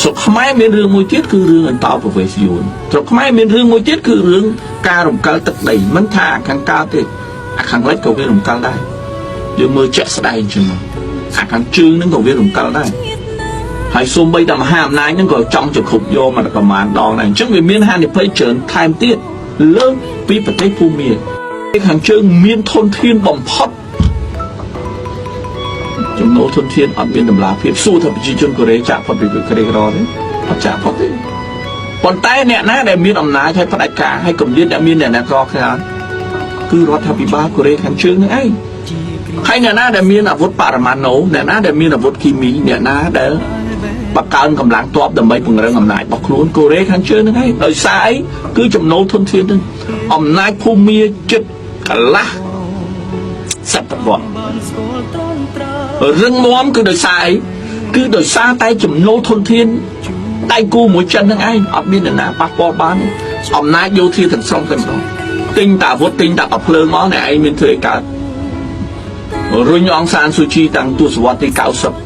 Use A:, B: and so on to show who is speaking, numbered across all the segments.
A: ស្រុកខ្មែរមានរឿងមួយទៀតគឺរឿងអន្តោប្រវេសន៍យួនស្រុកខ្មែរមានរឿងមួយទៀតគឺរឿងការរំកិលទឹកដីមិនថាខាងកើតទេអាខាងលិចក៏វារំកិលដែរយើងមើលជាក់ស្ដែងចឹងមកអាខាងជើងហ្នឹងក៏វារំកិលដែរហើយសូម្បីតែមហាអំណាចហ្នឹងក៏ចង់จะគ្រប់យកមកប្រមាណដងដែរអញ្ចឹងវាមានហានិភ័យច្រើនថែមទៀតលើសពីប្រទេសភូមាខាងជើងមានធនធានបំផុតចំណូលធនធានអត់មានតម្លាភាពសួរថាប្រជាជនកូរ៉េចាក់ផុតពីក្រីក្រទេអត់ចាក់ផុតទេប៉ុន្តែអ្នកណាដែលមានអំណាចហើយផ្ដាច់ការហើយកម្រិតអ្នកមានអ្នកណាក្រច្រើនគឺរដ្ឋាភិបាលកូរ៉េខាងជើងនឹងឯងហើយអ្នកណាដែលមានអាវុធបរមាណូអ្នកណាដែលមានអាវុធគីមីអ្នកណាដែលបង្កើនកម្លាំងទ័ពដើម្បីពង្រឹងអំណាចរបស់ខ្លួនកូរ៉េខាងជើងនឹងឯងដោយសារអីគឺចំណូលធនធាននឹងអំណាចភូមិចិត្តកន្លះសតវត្សរឹងមាំគឺដោយសារអីគឺដោយសារតែចំណូលធនធានដៃគូមួយចិននឹងឯងអត់មានអ្នកណាប៉ះពាល់បានទេអំណាចយោធាទាំងស្រុងតែម្ដងទិញតាអាវុធទិញតាកាភ្លើងមកអ្នកឯងមានធ្វើឲ្យកើតរុញអង្សានស៊ូជីតាំងទសវត្សរ៍ទី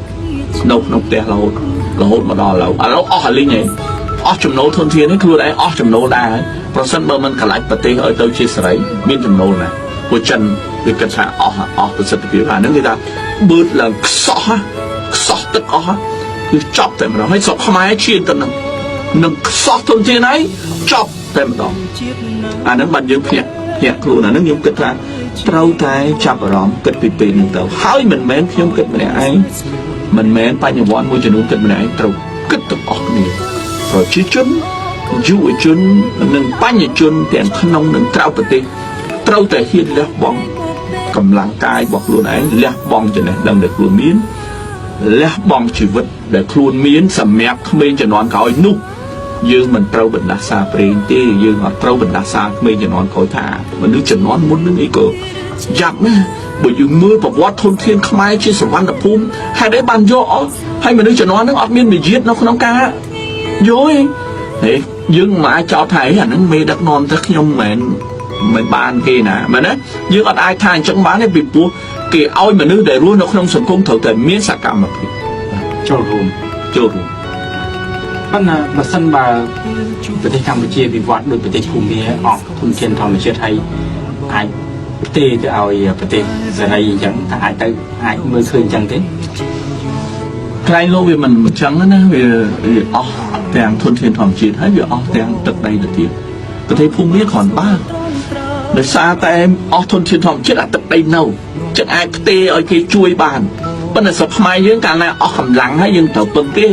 A: 90នៅក្នុងផ្ទះរហូតរហូតមកដល់ឥឡូវឥឡូវអស់អាលីងឯងអស់ចំណូលធនធាននេះខ្លួនឯងអស់ចំណូលដែរហើយប្រសិនបើមិនក្លាច់ប្រទេសឲ្យទៅជាសេរីមានចំណូលណាព្រោះចិនវាគិតថាអស់អស់ប្រសិទ្ធភាពអាហ្នឹងគេថាបឺតឡើងខ្សោះខ្សោះទឹកអស់គឺចប់តែម្ដងហើយស្រុកខ្មែរឈានទៅនឹងនឹងខ្សោះធនធានហើយចប់តែម្ដងអាហ្នឹងបានយើងភ្ញាក់ភ្ញាក់ខ្លួនអាហ្នឹងខ្ញុំគិតថាត្រូវតែចាប់អារម្មណ៍គិតពីពេលហ្នឹងទៅហើយមិនមែនខ្ញុំគិតម្នាក់ឯងមិនមែនបញ្ញវន្តមួយចំនួនគិតម្នាក់ឯងត្រូវគិតទាំងអស់គ្នាប្រជាជនយុវជននិងបញ្ញជនទាំងក្នុងនិងក្រៅប្រទេសត្រូវតែហ៊ានលះបង់កម្លាំងកាយរបស់ខ្លួនឯងលះបង់ចំណេះដឹងដែលខ្លួនមានលះបង់ជីវិតដែលខ្លួនមានសម្រាប់ក្មេងជំនាន់ក្រោយនោះយើងមិនត្រូវបណ្ដាសាព្រេងទេយើងអត់ត្រូវបណ្ដាសាក្មេងជំនាន់ក្រោយថាមនុស្សជំនាន់មុននឹងអីក៏យ៉ាប់ណាស់បើយើងមើលប្រវត្តិធនធានខ្មែរជាសវណ្ណភូមិហេតុអីបានយកអស់ហើយមនុស្សជំនាន់ហ្នឹងអត់មានវិយាទនៅក្នុងការយកទេហេយើងមិនអាចចោទថាអីអាហ្នឹងមេដឹកនាំទៅខ្ញុំមិនមែនបានគេណាមែនទេយើងអត់អាចថាអញ្ចឹងបានទេពីព្រោះគេឲ្យមនុស្សដែលរស់នៅក្នុងសង្គមត្រូវតែមានសកម្មភាព
B: ចូលរួម
A: ចូលរួម
B: ប៉ុន្តែបើសិនបើប្រទេសកម្ពុជាវិវត្តដោយប្រទេសភូមាអស់ធនធានធម្មជាតិហើយអាចផ្ទេរទៅឲ្យប្រទេសសេរីអញ្ចឹងថាអាចទៅអាចមើលឃើញអញ្ចឹងទេ
A: ក្រែងលោកវាមិនអញ្ចឹងណាវាវាអស់ទាំងធនធានធម្មជាតិហើយវាអស់ទាំងទឹកដីទៅទៀតប្រទេសភូមាគ្រាន់បើដោយសារតែអស់ធនធានធម្មជាតិអាទឹកដីនៅចឹងអាចផ្ទេរឲ្យគេជួយបានប៉ុន្តែស្រុកខ្មែរយើងកាលណាអស់កម្លាំងហើយយើងត្រូវពឹងគេ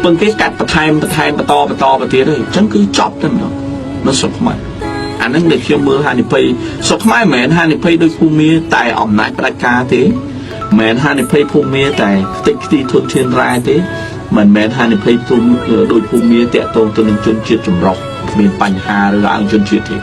A: ពឹងគេកាត់បន្ថែមបន្ថែមបន្តបន្តទៅទៀតហើយអញ្ចឹងគឺចប់តែម្ដងនៅស្រុកខ្មែរអាហ្នឹងដែលខ្ញុំមើលហានិភ័យស្រុកខ្មែរមិនមែនហានិភ័យដូចភូមាតែអំណាចផ្ដាច់ការទេ មិនមែនហានិភ័យភូមិតែខ្ទេចខ្ទីធនធានរ៉ែទេមិនមែនហានិភ័យភូមិដូចភូមិតាក់ទងទៅនឹងជនជាតិចម្រុះមានបញ្ហាឬឡើងជនជាតិទេ